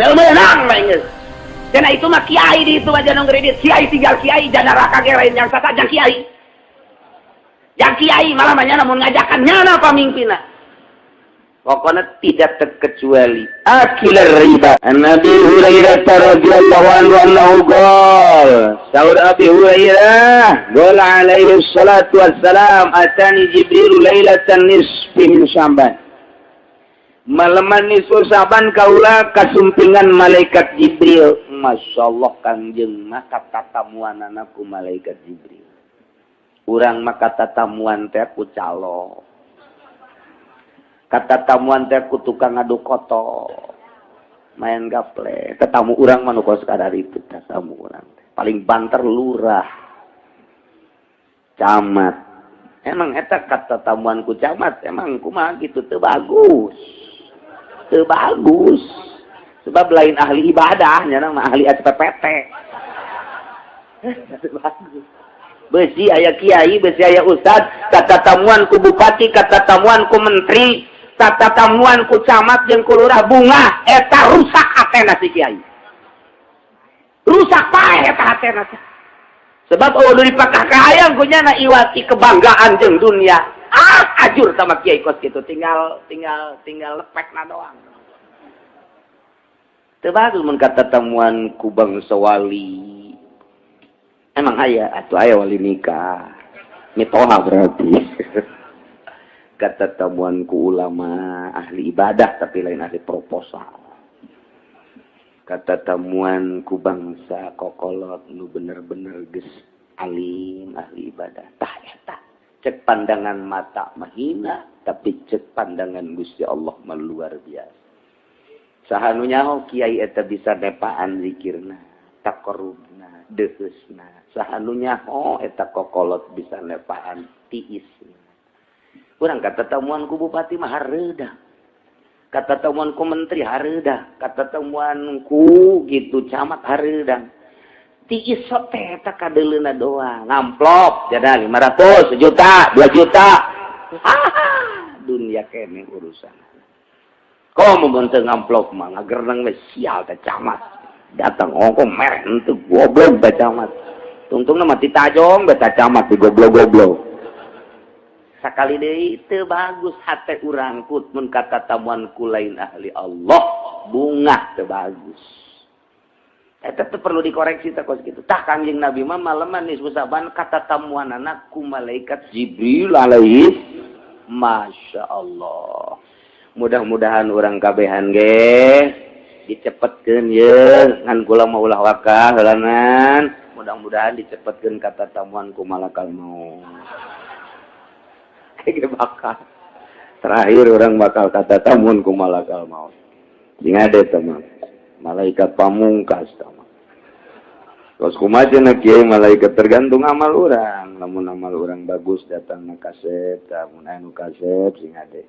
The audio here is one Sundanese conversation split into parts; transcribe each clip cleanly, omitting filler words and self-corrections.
Teu meunang mah geus. Cenah itu mah kiai di itu mah jangan kredit. Kiai tinggal kiai jana neraka ge lain jang sasa jang kiai. Jang kiai malah mah nyana mun ngajakan nyana pamimpinna. Pokoknya tidak terkecuali akilar riba. An Abi Hurairah radhiyallahu anhu annahu qala, saur Abi Hurairah, qala alaihi salatu wassalam, atani Jibril lailatan nisfi min Sya'ban. Malaman nisfu Sya'ban kaula kasumpingan malaikat Jibril. Masya Allah, Kangjeng mah katatamuanana ku malaikat Jibril. Urang mah katatamuan teh ku calo. Katatamuan teh ku tukang adu koto. Main gaple. Tetamu urang mah nu kos kadar itu tetamu urang teh. Paling banter lurah. Camat. Emang eta katatamuan ku camat, emang kumaha gitu teu bagus. Teu bagus. Sebab lain ahli ibadah, nya mah ahli SPPT. Teu bagus. Besi aya kiai, besi aya ustad, katatamuan ku bupati, katatamuan ku menteri, katatamuan ku camat jeung ku lurah bunga, eta rusak hatena si kiai. Rusak paeh eta hatena. Sebab euweuh nu dipakah kahayang ku nyana iwati kebanggaan jeung dunia. Ah, ajur sama kiai kos gitu, tinggal tinggal tinggal lepekna doang. Teu bagus mun katatamuan ku bangsa wali. Emang aya atuh aya wali nikah. Mitoha berarti. Katatamuan ku ulama ahli ibadah tapi lain ahli proposal. Katatamuan ku bangsa kokolot nu bener-bener geus alim ahli ibadah. Tah eta cek pandangan mata mahina tapi cek pandangan Gusti Allah mah luar biasa. Saha nu nyaho kiai eta bisa nepaan zikirna, taqarrubna, deuheusna? Saha nu nyaho eta kokolot bisa nepaan tiisna? Urang katatamuan ku bupati mah hareudang. Katatamuan ku menteri hareudang, katatamuan ku gitu camat hareudang. Tiis teh eta kadeuleuna doang, ngamplop jada 500, sejuta, 2 juta. Ah, dunia kene urusan. Komo mun teu ngamplop mah ngagerneng we sial teh camat. Datang ongko merek henteu goblok teh camat. Tungtungna mah tajong beta camat di goblok-goblok. Sakali deui teu bagus hate urang kut mun katatamuan ku lain ahli Allah, bungah teu bagus. Eta teh perlu dikoreksi teh kos kitu. Tah, Kangjeng Nabi mah maleman nisfu Sa'ban katatamuanana ku malaikat Jibril alaihi. Masya Allah. Mudah-mudahan urang kabehan ge dicepetkeun ye, ngan kula mah ulah wakah heulanan. Mudah-mudahan dicepetkeun katatamuan ku malakal maut. Kayak bakal. Terakhir urang bakal katatamuan ku malakal maut. Sing ada teman. Malaikat pamungkas teman. Terus kumaha cenah kiai malaikat tergantung amal urang. Lamun amal urang bagus datang na kasep, lamun anu kasep sing ade.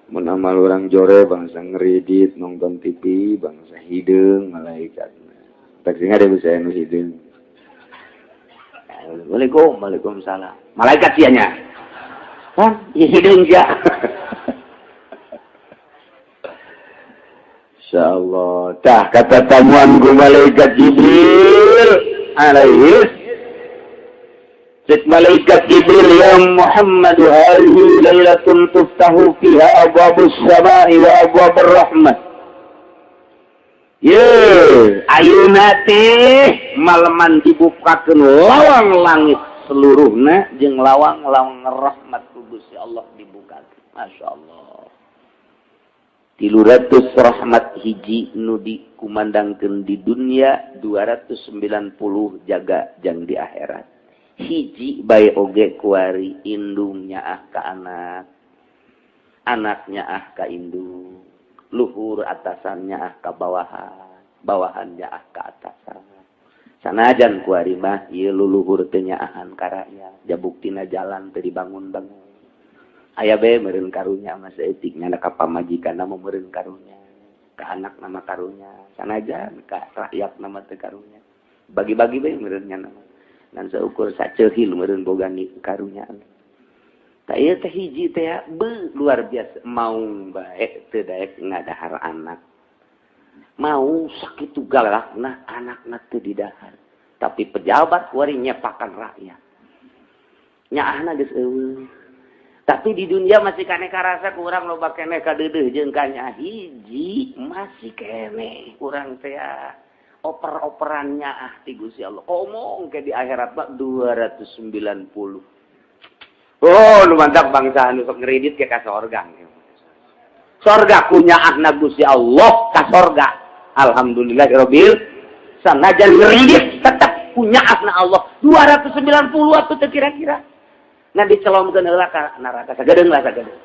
Mun amal urang jore bangsa ngeridit nonton TV, bangsa hideung malaikat. Tak sing ade bisa anu hideung. Assalamualaikum, waalaikumsalam. Malaikat sia nya. Hah? Ya hideung sia. Insyaallah. Tah katatamuan ku malaikat Jibril alaihi. Cek malaikat Jibril, ya Muhammad, hadhihi lailatun tuftahu fiha abwabus samai wa abwabur rahmah. Ye, ayeuna teh maleman dibukakeun lawang langit seluruhna jeung lawang-lawang rahmat ku Gusti Allah dibukakeun. Masya Allah. 300 rahmat hiji nu dikumandangkeun di dunia, 290 jaga jang di akhirat. Hiji bae oge kuari indungnya ah ka anak, anaknya ah ka indung, luhur atasannya ah ka bawahan, bawahannya ah ka atasan. Sanajan kuari mah ieu luluhur teu nyaahan ka rakyat, jabuktina jalan teu dibangun-bangun. Aya be meureun karunya mah saeutik nya ka pamajikan mah meureun karunya, ka anak nama karunya, sanajan ka rakyat nama teu karunya. Bagi-bagi be meureun nya nama. Ngan saukur saceuhil meureun boga karunya. Tah ieu teh hiji teh be luar biasa maung bae teu daek ngadahar anak. Mau sakitu galakna anakna teu didahar. Tapi pejabat kuari nyepakan rakyat. Nyaahna geus eueuh. Tapi di dunia masih keneh karasa kurang loba keneh kadeudeuh jeung kanya hiji masih keneh kurang teh oper-operannya ah ti Gusti Allah. Omong ke di akhirat mah 290. Oh, nu mantap bangsa anu sok ngeridit ke ka sorga. Sorga punya ahna Gusti Allah ka sorga. Alhamdulillahirabbil sanajan ngeridit tetap punya ahna Allah 290 atuh teu kira-kira. Nah dicelomkeun heula ka neraka sagedeung lah sagedeung.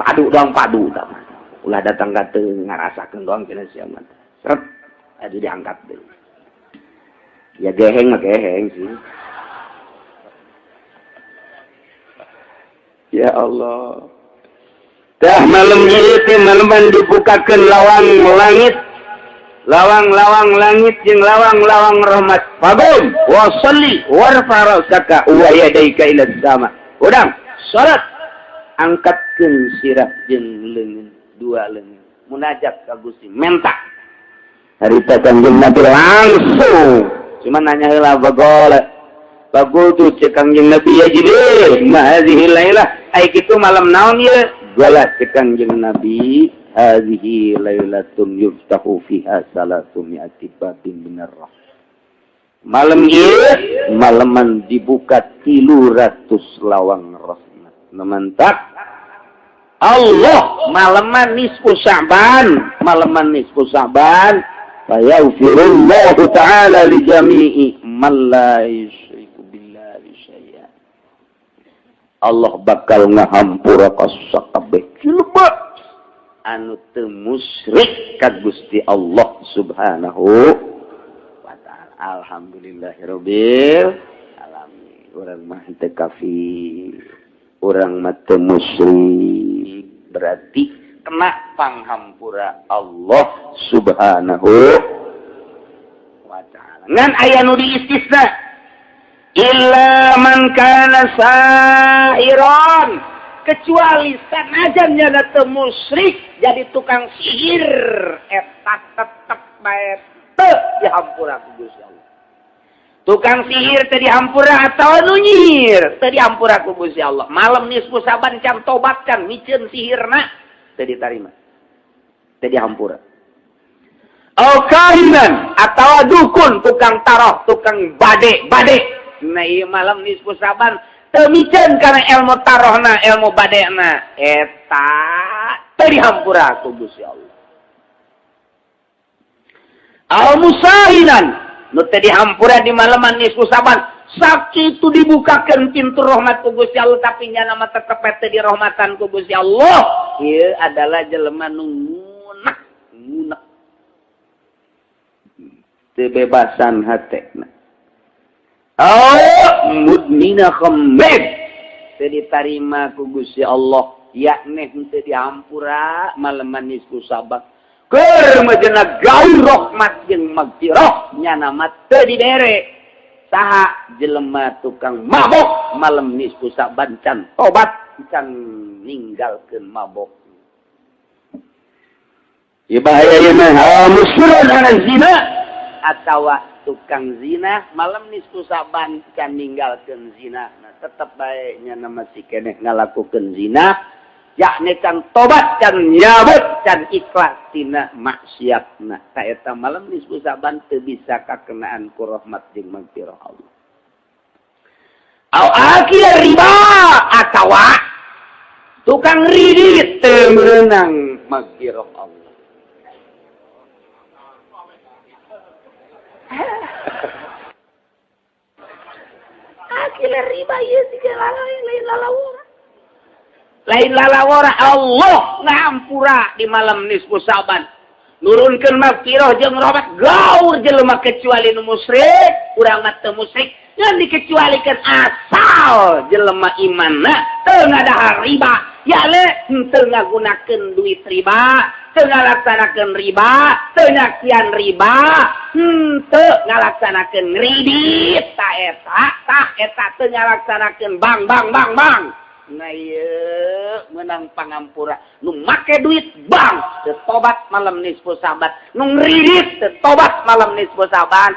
Padu doang padu tah mah. Ulah datang ka teu ngarasakeun doang cenah sia mah. Seret aduh diangkat deui. Ya geheng mah geheng sih. Ya Allah. Tah malam ieu teh maleman dibukakeun lawang langit. Lawang-lawang langit jeung lawang-lawang rahmat. Fagum wa shalli warfa ra'saka wa yadayka ila sama. Udang salat angkatkeun sirah jeung leungeun dua leungeun. Munajat ka Gusti menta. Harita Kangjeng Nabi langsung. Cuma nanya heula bagol. Bagol tu cek Kangjeng Nabi ya Jibril, ma hadhihi lailah? Ai kitu malam naon ieu? Gola cek Kangjeng Nabi, hadhihi lailatun yuftahu fiha salatu mi'ati babin minar rahmah. Malam ieu maleman dibuka 300 lawang rahmat. Mantap. Allah maleman nisfu Sya'ban, maleman nisfu Sya'ban fayaghfirullahu ta'ala li jami'i man la yusyriku billahi syai'a. Allah bakal ngahampura ka sakabeh jelema anu teu musyrik ka Gusti Allah Subhanahu wa ta'ala. Alhamdulillahirabbil alamin. Urang mah teu kafir, urang mah teu musyrik, berarti kena panghampura Allah Subhanahu wa ta'ala. Ngan aya nu diistisna illa man kana sahiran, kecuali sanajan nyana teu musyrik jadi tukang sihir eta tetep bae teu dihampura ku Gusti Allah. Tukang sihir teu dihampura atawa nu nyihir teu dihampura ku Gusti Allah. Malam nisfu Saban can tobat can miceun sihirna teu ditarima. Teu dihampura. Au kahinan atawa dukun tukang taroh, tukang bade-bade. Nah ieu malam nisfu Saban teu miceun kana ilmu tarohna, ilmu badena eta teu dihampura ku Gusti Allah. Al musahinan nu teu dihampura di malaman nisfu Saban sakitu dibukakeun pintu rahmat ku Gusti Allah tapi nyana mah tetep teu dirahmatan ku Gusti Allah. Ieu adalah jelema nu ngunek, ngunek teu bebasan hatena. Oh, mudmina khamr teu ditarima ku Gusti Allah, yakni teu dihampura malaman nisfu Saban. Keur majena gaul rahmat jeung magfirah nyana mah teu dibere. Saha jelema tukang mabok malam nisfu Saban can tobat can ninggalkeun mabok. Ieu bahaya ieu mah, musyrun ala zina atawa tukang zina malam nisfu Saban can ninggalkeun zina. Nah, tetep bae nyana masih keneh ngalakukeun zina, yakni can tobat can nyabut can ikhlas tina maksiatna. Ta eta malam nisfu Saban teu bisa kakenaan ku rahmat jeung magfirah Allah. Au akil riba atawa tukang ridit teu meunang magfirah Allah. Akil riba ieu siga lain lalawora. Lain lalawora Allah ngahampura di malam nisfu Saban. Nurunkeun magfirah jeung rahmat gaur jelema kecuali nu musyrik, urang mah teu musyrik, ngan dikecualikeun asal jelema imanna teu ngadahar riba, ya le teu ngagunakeun duit riba, teu ngalaksanakeun riba, teu nyakian riba, henteu ngalaksanakeun kredit, ta eta, tah eta teu ngalaksanakeun bank bank bank bank. Nah ieu meunang pangampura. Nu make duit bank teu tobat malam nisfu Saban, nu ngridit teu tobat malam nisfu Saban,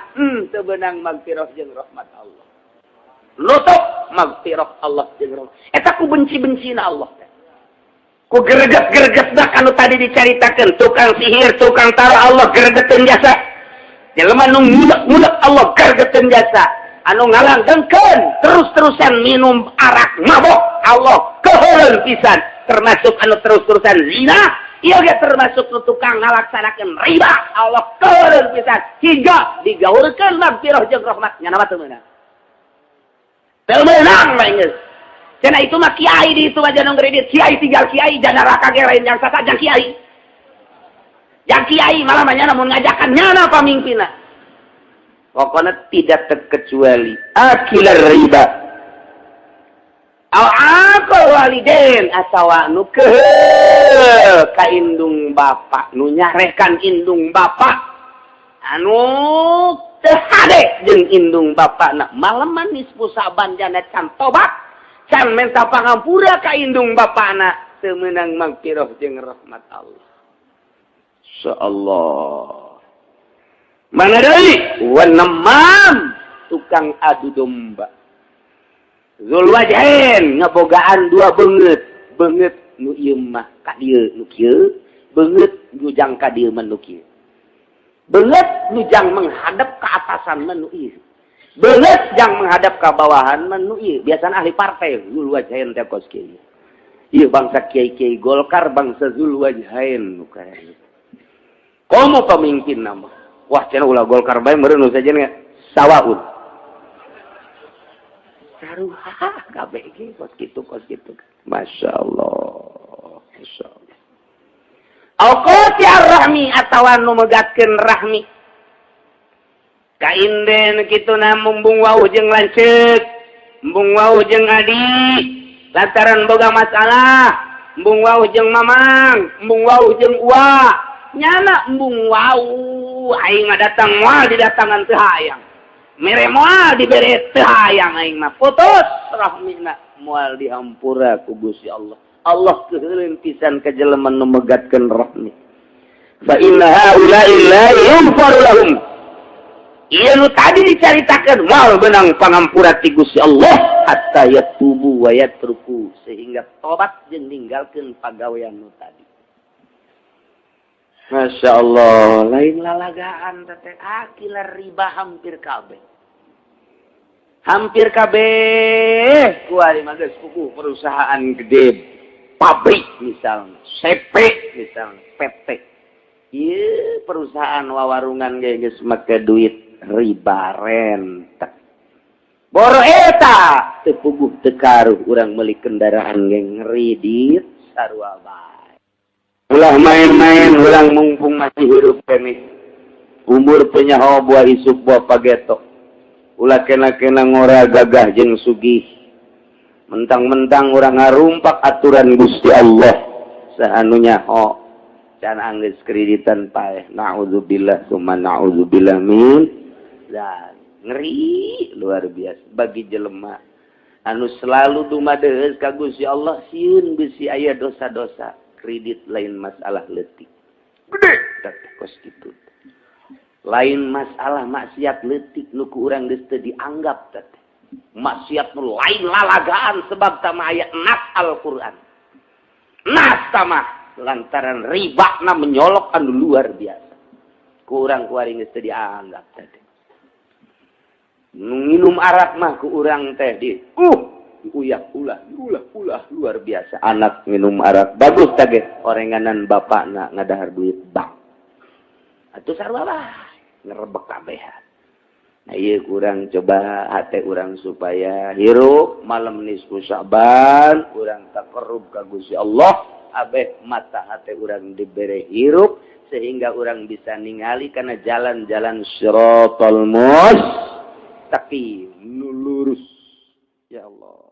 teu beunang magfirah jeung rahmat Allah. Nutup magfirah Allah jeung rahmat. Eta ku benci-bencina Allah. Ku greget-greget dah anu tadi dicaritakeun, tukang sihir, tukang taro, Allah gregeteun jasa. Jelema nu ngudak-ngudak, Allah gregeteun jasa. Anu ngalanggengkeun terus-terusan minum arak mabok, Allah keuheuleun pisan. Termasuk anu terus-terusan zina, ieu ge termasuk nu tukang ngalaksanakeun riba, Allah keuheuleun pisan hingga digaulkeun magfirah jeung rahmat. Nya mah teu meunang. Teu meunang mah geus. Cenah itu mah kiai di itu aja nu kredit. Kiai tinggal kiai, jangan neraka ge lain jang sasa jang kiai. Jang kiai malah mah nyana mun ngajakan nyana pamimpinna. Pokoknya tidak terkecuali akilar riba. Aw aqal waliden atawa nu kehe ka indung bapak, nu nyarekan indung bapak, anu teu hade jeung indung bapakna malaman nisfu Saban jana can tobat, can minta pangampura ka indung bapakna, teu meunang magfirah jeung rahmat Allah. Insyaallah. Mana deui? Wan namam, tukang adu domba. Zul wajhain, ngabogaan dua beungeut, beungeut nu ieu mah ka dieu nu kieu, beungeut nu jang ka dieu mah nu kieu. Beungeut nu jang menghadap ke atasan mah nu ieu. Beungeut jang menghadap ke bawahan mah nu ieu. Biasana ahli partai zul wajhain teh kos kieu. Ieu bangsa kiai-kiai Golkar, bangsa zul wajhain nu kaya. Komo pemimpin nama. Wah, cenah ulah Golkar bae meureun nu sajen sawaun. Sarua kabeh ge kos kitu, kos kitu. Masya Allah. Masya Allah. Au qati rahmi atawa nu megatkeun rahmi. Kainden kitu na, embung wawuh jeung lanceuk, embung wawuh jeung adi, lantaran boga masalah, embung wawuh jeung mamang, embung wawuh jeung uwa. Nyana embung wawuh aing mah datang moal didatangan teu hayang. Mere moal dibere teu hayang aing mah. Putus rahmina, moal dihampura ku Gusti Allah. Allah keuheuleun pisan ka jelema nu megatkeun rahmi. Fa inna haula'i la yughfaru lahum. Ieu nu tadi dicaritakeun moal beunang pangampura ti Gusti Allah hatta yatubu wa yatruku, sehingga tobat jeung ninggalkeun pagawean nu tadi. Masya Allah, lain lalagaan teh akila riba hampir kabeh. Hampir kabeh kuari mah geus puguh perusahaan gede, pabrik misalnya, CP misalnya, PT. Ieu perusahaan wawarungan ge geus make duit riba rentek. Boro eta teu puguh teu karuh urang meuli kendaraan ge ngredit sarua bae. Ulah main-main, ulang mumpung masih hidup keneh. Umur penyaho buah isuk buah pageto. Ulah kena-kena ngora gagah jeung sugih. Mentang-mentang urang ngarumpak aturan Gusti Allah. Saha nu nyaho can anggeus kreditan paeh. Na'udzubillah summa na'udzubillah min. Dan ngeri luar biasa bagi jelema anu selalu dumadeus ka Gusti Allah, sieun bisi aya dosa-dosa. Kredit lain masalah leutik, gede kos gitu, lain masalah maksiat leutik nu ku urang geus teu dianggap teh maksiat nu lain lalagaan, sebab tama aya nas Al-Qur'an, nas tama lantaran riba na menyolok anu luar biasa, ku urang kuari geus teu dianggap teh. Nu nginum arak mah ku urang teh di uyak ulah ulah ulah luar biasa. Anak minum arak bagus tage orenganan bapak nak ngadahar duit bank atau sarua ngerebek kabehan. Nah, iya kurang coba hati urang supaya hirup malam nisfu Syaban, urang taqarrub ka Gusti Allah, abeh mata hati urang dibere hirup sehingga urang bisa ningali karena jalan-jalan siratal mustaqim, lurus. Ya Allah.